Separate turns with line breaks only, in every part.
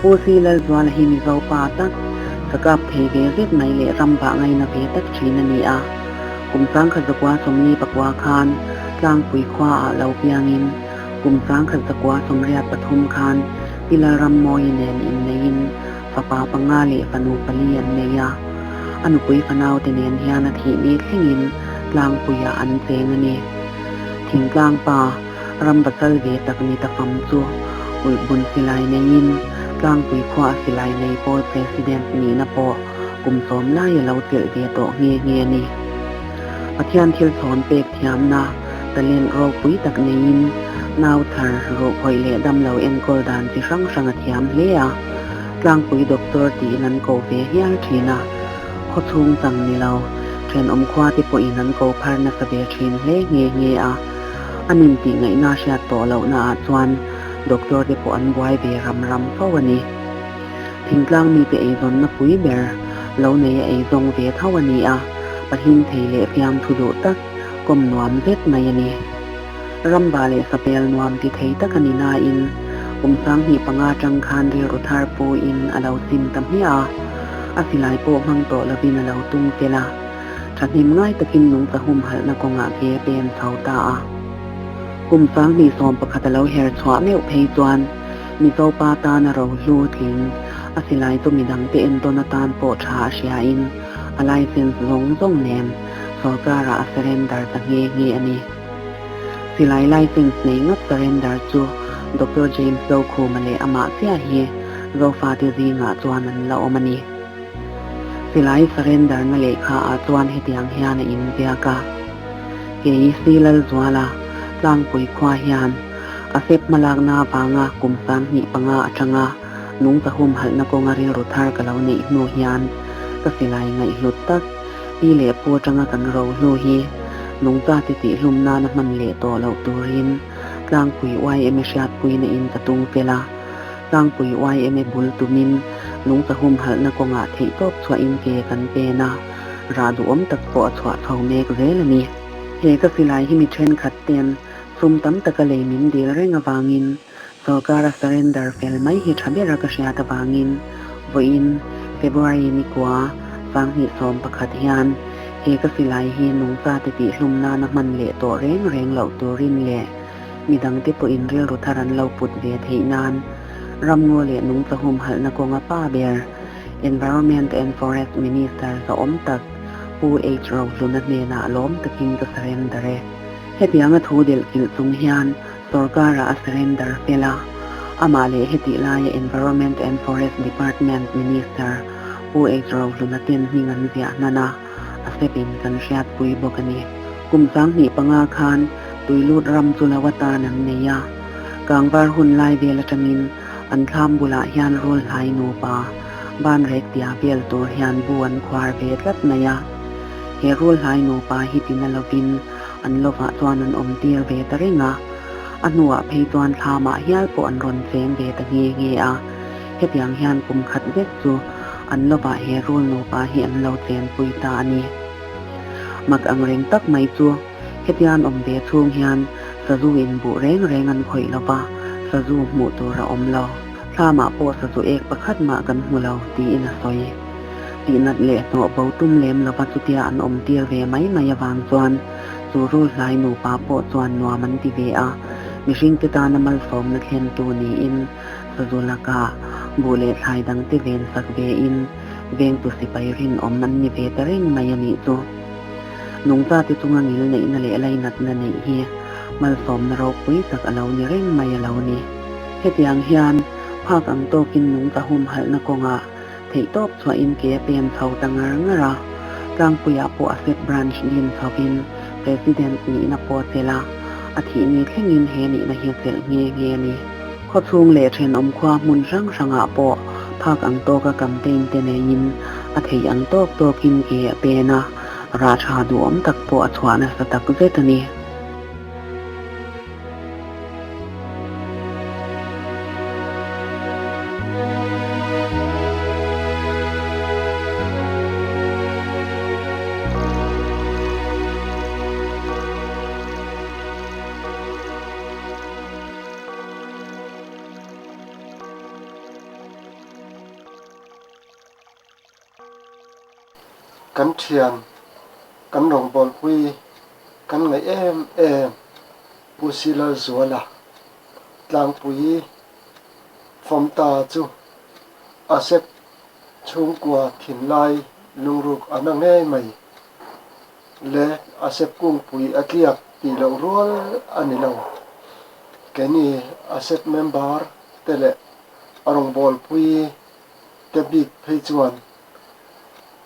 Pu Si Lalzuala hi Mizo pa tak, sakap thei ve zet mai leh ram vah ngaina ve tak thin a ni a. Kum 1994 khan Tlangpui khuaah lo piangin kum 1983 khan Pi Lalrammawi nen inneiin fapa panga leh fanu pali an nei a. A nupui fanaute nen hian a thih ni thlengin Tlangpuiah an cheng a ni. Thingtlang pa ram pasal ve tak ni ta fam chu ulhbun silai neiin Tlangpui khua a silai nei pawl President nihna pawh kum sawm lai a lo chelh ve tawh nghe nghe a ni. Pathian thil chhawn pek thiamna talent ropui tak neiin nau chhar ruhkhawih leh damlo enkawl dan chi hrang hrang a thiam hle a, Tlangpui Doctor tiin an ko ve hial thin a. Khawchhung chang ni lo, thenawm khua te pawhin an ko phar nasa ve thin hle nghe nghe a. A nin tih ngaihna hriat tawh lohna ah chuan doctor te pawh an buai ve ram ram fo a ni. Thingtlang mite eizawnna pui ber lo nei a eizawng ve tho a ni a, pahlim thei leh fiamthu duh tak, kawm nuam zet mai a ni. Ramba leh sapel nuam ti thei tak a ni nain kum 2005 atang khan rilru thar puin a lo sim ta hmiah a, a silai pawh hmang tawh lovin a lo tung fel a. Thahnem ngai takin nungcha humhalhna kawngah ke a pen chho ta a. Kum 2011 a lo her chhuah meuh phei chuan Mizo pa tana rohlu tling a silai chu midangte entawn atan pawh tha a hriain a license zawng zawng nen sorkarah a surrender ta nghe nghe a ni. Silai license nei ngat surrender chu Doctor James Zokhuma leh amah chiah hi Zofate zingah chuan an la awm a ni. Silai surrender na lehkha ah chuan hetiang hian a inziak a, Kei Si Lalzuala, Tlangpui khua hian a sep hmalakna avanga kum 25 atanga nungcha humhalhna kawnga rilru thar ka lo neih hnu hian ka silai ngaihhlut tak pi leh pu atanga kan rohlu hi nungcha te tihhlum nana hman leh tawh loh turin Tlangpui YMA hriatpuina in ka tung fel a. Tlangpui YMA bul tumin nungcha humhalhna kawngah theihtawp chhuahin ke kan pen a, rah duhawm tak pawh a chhuah chho mek zel a ni. He ka silai hi mi thenkhat ten sum tam taka lei min dil reng avangin sorkara surrender fel mai hi tha bera ka hriat avangin vawiin February ni kua 2011 hian he ka silai hi nungcha te tihhlum nana hman leh tawh reng reng loh turin leh midangte pawhin rilru thar an lo put ve theih nan ramngaw leh nungcha humhalhna kawnga pa ber Environment and Forest Minister zahawm tak Pu H Rohluna hnenah lawm takin ka surrender e. Hetianga thu delh kilh chung hian sorkarah a surrender fel a, amah leh hetih laia Environment and Forest Department Minister Pu H Rohluna ten hming an ziah hnan a, a step in kan hriatpui bawk a ni. Kum 25 khan tuilut ram chu lo atan an nei a, kangvar hun lai vel atangin an thlam bulah hian rul hlai nupa ban rek tia vel tur hian bu an khuar ve tlat mai a. He rul hlai nupa hi tina lovin an lovah chuan an awm tir ve ta reng a, a hnuah phei chuan thlamah hial pawh an rawn cheng ve ta nghe nghe a. Hetiang hian kum khat vek chu an lovah he rul nupa hi an lo chenpui ta a ni. Mak ang reng tak mai chu hetian awm ve chhung hian sazu in buh reng reng an khawih lo va, sazu hmuh tur a awm lo. Thlamah pawh sazu ek pakhat mah kan hmu lo, tiin a sawi. Tihnat leh hnawh bo tum lem lova chutia an awm tir ve mai mai avang chuan chu rul hlai nupa pawh chuan nuam an ti ve a, mihringte tana malsawmna thlentu niin sazu lakah buh leh thlai dangte ven sak vein vengtu sipai rinawm an ni ve ta reng mai a nih chu. Nungchate chunga ngil neihna leh lainatna neih hi malsawmna ropui tak a lo ni reng mai a lo ni. Hetiang hian phak ang tawkin nungcha humhalhna kawngah theihtawp chhuahin ke a pen chho ta ngar ngar a, Tlangpuiah pawh a sep branch din chhovin President nihna pawh a chelh a, a thih ni thlengin he nihna hi a chelh nghe nghe a ni. Khawchhung leh thenawm khua hmun hrang hrangah pawh phak ang tawka campaign te neiin a theih ang tawk tawkin ke a pen a, rah tha duhawm tak pawh a chhuah nasa tak zet a ni.
Kan thian, kan rawngbawlpui, kan ngaih em em Pu Silalzuala tlangpui fawmta chu a sep chhungkua thinlai lungruk a na ngei mai le, a sep kungpui a tliak tih loh rual a ni lo. Keini a sep member te leh a rawngbawlpui te bik phei chuan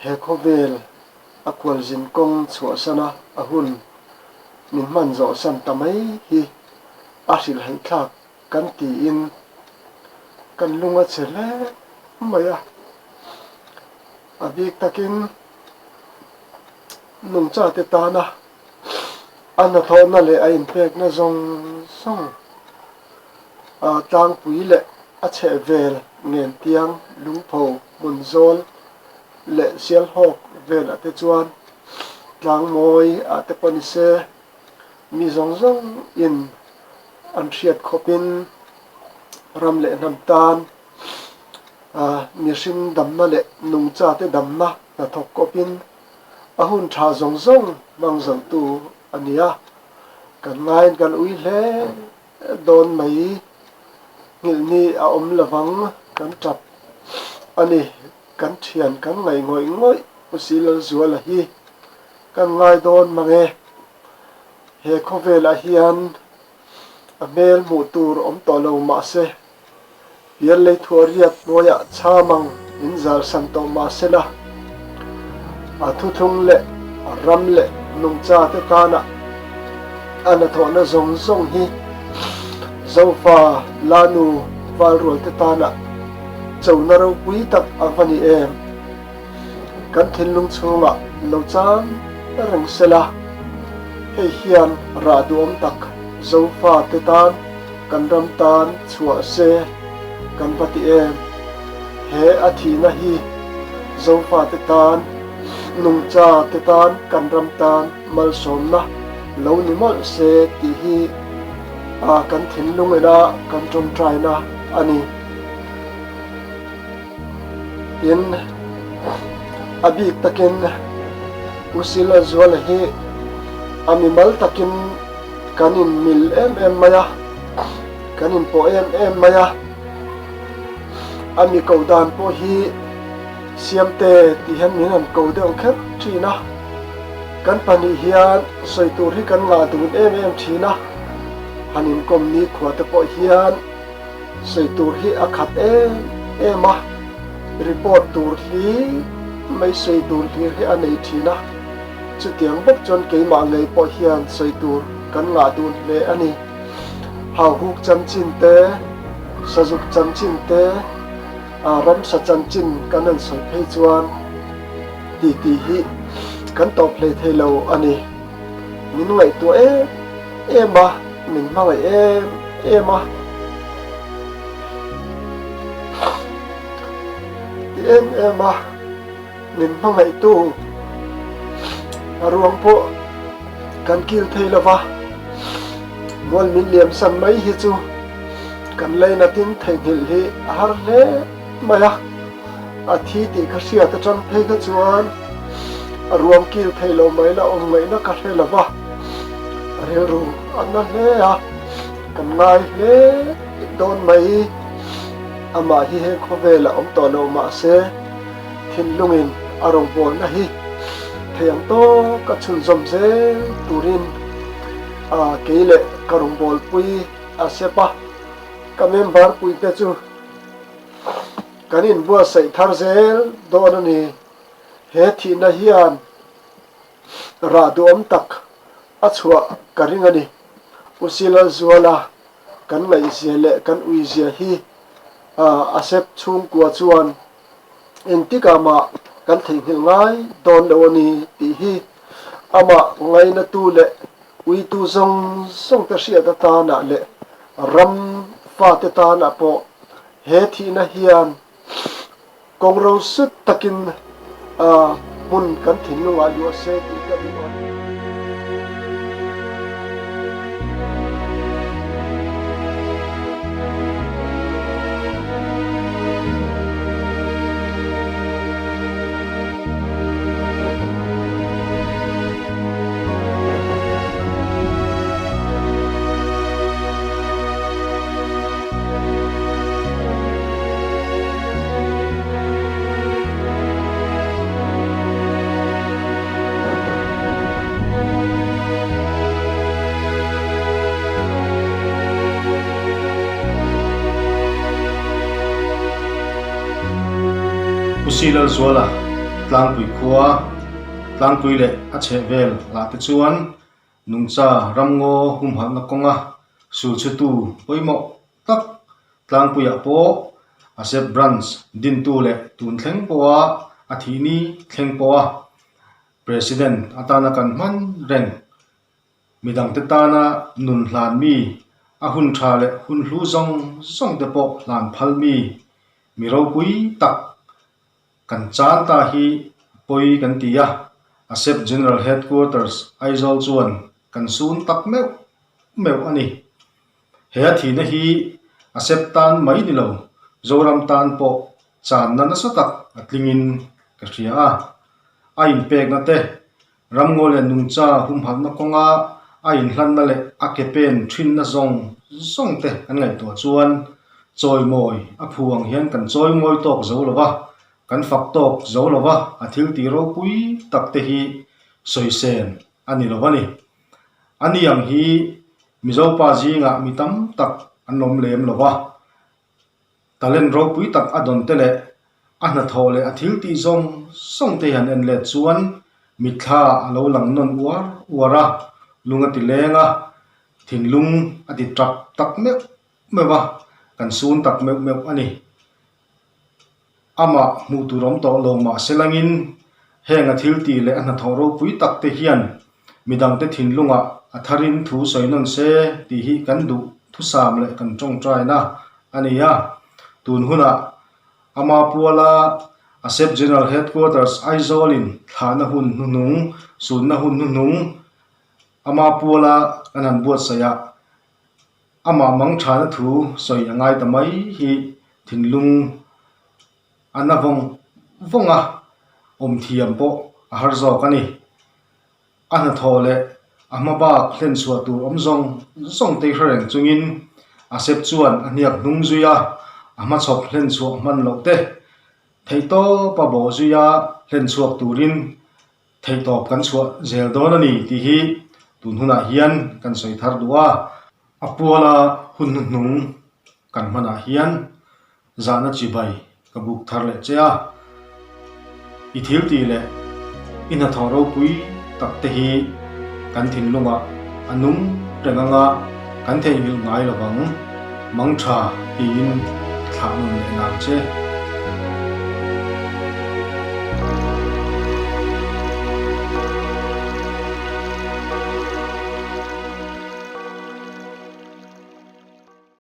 he khawvel a khualzin kawng chhuahsana a hun min hman zawhsan ta mai hi a hrilhhaihthlak kan tiin kan lung a chhe hle mai a. A bik takin nungchate tana a hnathawhna leh a inpekna zawng zawng tlangpui leh a chhehvel Ngentiang, Lungpho, Hmunzawl leh Sialhawk velah te chuan tlangmawi ah te pawh ni se, mi zawng zawng in an hriat khawpin ram leh hnam tan mihring damna leh nungcha te damna hnathawk kawpin a hun tha zawng zawng hmang zotu a ni a, kan ngaiin kan ui hle dawn mai. Nghilhni a awm lovang kan tap a ni. Kan thian kan ngaih ngawih ngawih Pu Silalzuala hi kan ngai dawn mang e. He khawvelah hian a hmel hmuh tur awm tawh lo mahse, Pial lei thuah riat hnuaiah chham ang in zar san tawh mahsela, a thuthlung leh a ram leh nungcha te tana a hnathawhna zawng zawng hi Zofa Lanu Valrual te tana chona ropui tak a va ni em? Kan thinlung chhungah lo chang reng sela, hei hian rah duhawm tak Zofa te tan Kan ram tan chhuah se kan va ti em? He a thihna hi Zofate tan, nungcha te tan, kan ram tan malsawmna lo ni mawlh se tih hi kan thinlung ina kan tawngtaina a ni. Tin, a bik takin U Silazuala hi a mimal takin Kan inmil em em mai a, kan inpawh em em mai a, a mi koh dan pawh hi Siamte tih hian min han ko deuh kher thin a, kan pahnih hian sawi tur hi kan ngah dun em em thin a, han inkawm nikhua te pawh hian sawi tur hi a khat em em a, report tur hlir mai sawi tur hlir hi a nei thin a. Chutiang bawk chuan keimah ngei pawh hian sawi tur kan ngah dun hle a ni. Hauhuk chanchin te, sazuk chanchin te, ramsa chanchin kan han sawi phei chuan titi hi kan tawp hlei thei lo a ni. Min ngaihtuah em em a, min hmangaih em em a. Ti em em a. Min hmangaihtu a ruang pawh kan kil thei lo va, mual min liam san mai hi chu kan lainatin theihnghilh hi a har hle mai a, a thi tih ka hriat atang phei kha chuan a ruang kil thei lo mai la awm ngaihna ka hre lo va, a rilru a na hle a, kan ngai hle dawn mai. Amah hi he khawvelah awm tawh lo mahse, Thinlungin a rawngbawlna hi thei ang tawk a chhunzawm zel turin kei leh ka rawngbawlpui a sep a, ka member puite chu kan inbuatsaih thar zel dawn a ni. He thihna hian rah duhawm tak a chhuah ka ring a ni. U Silalzuala kan ngaihzia leh kan uizia hi a sep chhungkua chuan Engtikah mah kan theihnghilh ngai dawn lo a ni tih hi amah ngainatu leh uitu zawng zawng te hriat atanah leh ram fate tanah pawh he thihna hian kawng ro sut takin hmun kan thinlungah luah se tih ka duh a.
Lucy Lalzuala Tlangpui khua, Tlangpui leh a chhehvel lah te chuan nungcha ramngaw humhalhna kawnga sulchhutu pawimawh tak Tlangpuiah pawh ASEP Branch dintu leh tun thleng pawha a thihni thleng pawha President atana kan hman reng Midangte tana nun hlan mi, a hun tha leh hun hlu zawng zawng te pawh hlan phal mi, mi ropui tak kan chan ta hi pawi kan ti a, ASEP General Headquarters Aizawl chuan kan sun tak meuh meuh a ni. He a thihna hi ASEP tan mai ni lo, Zoram tan pawh channa nasa tak a tlingin ka hria a, a inpekna te Ramngaw leh nungcha humhalhna kawnga a inhlanna leh a ke pen thinna zawng zawng te kan ngaihtuah chuan chawimawi a phu ang hian kan chawimawi tawk zo lo va, kan fak tawk zo lo va, a thil tih ropui tak te hi sawisem a ni lo a ni. A ni ang hi Mizopa zingah mi tam tak an awm lem lo va. Talent ropui tak a dawn te leh a hnathawh leh a thil tih zawng zawng te hian en let chuan mitthla a lo lang nawn uar uar a, lung a ti leng a, thinlung a ti tap tak meuh meuh a, kan sun tak meuh meuh a ni. Amah hmuh tur awm tawh lo mah se langin heng a thil tih leh a hnathawh ropui tak te hian midangte thinlungah a tharin thu sawi nawn se tih hi kan duh thusam leh kan tawngtaina a ni a. Tun hunah ama puala ASEP General Headquarters Aizawl-in thlahna hun hnuhnung, sunna hun hnuhnung ama puala kan han buatsaih a, Amah mang thana thu sawi a ngai ta mai hi thinlung a na vawng vawng a, awm thiam pawh a har zawk a ni. A hnathawh leh a hma bak hlen chhuah tur awm zawng zawng te hre reng chungin a sep chuan a hniak hnung zui a, a hmachhawp hlen chhuah hman loh te theihtawpa bawh zuia hlen chhuak turin Theihtawp kan chhuah zel dawn a ni tih hi tun hunah hian kan sawi thar duh a. A puala hun hnuhnung kan hmanah hian zahna chibai ka buk thar leh che a. I thil tih leh i hnathawh ropui tak te hi kan thinlungah a nung reng anga kan theihnghilh ngai lovang, mang tha tiin thlah nawn leh nang che.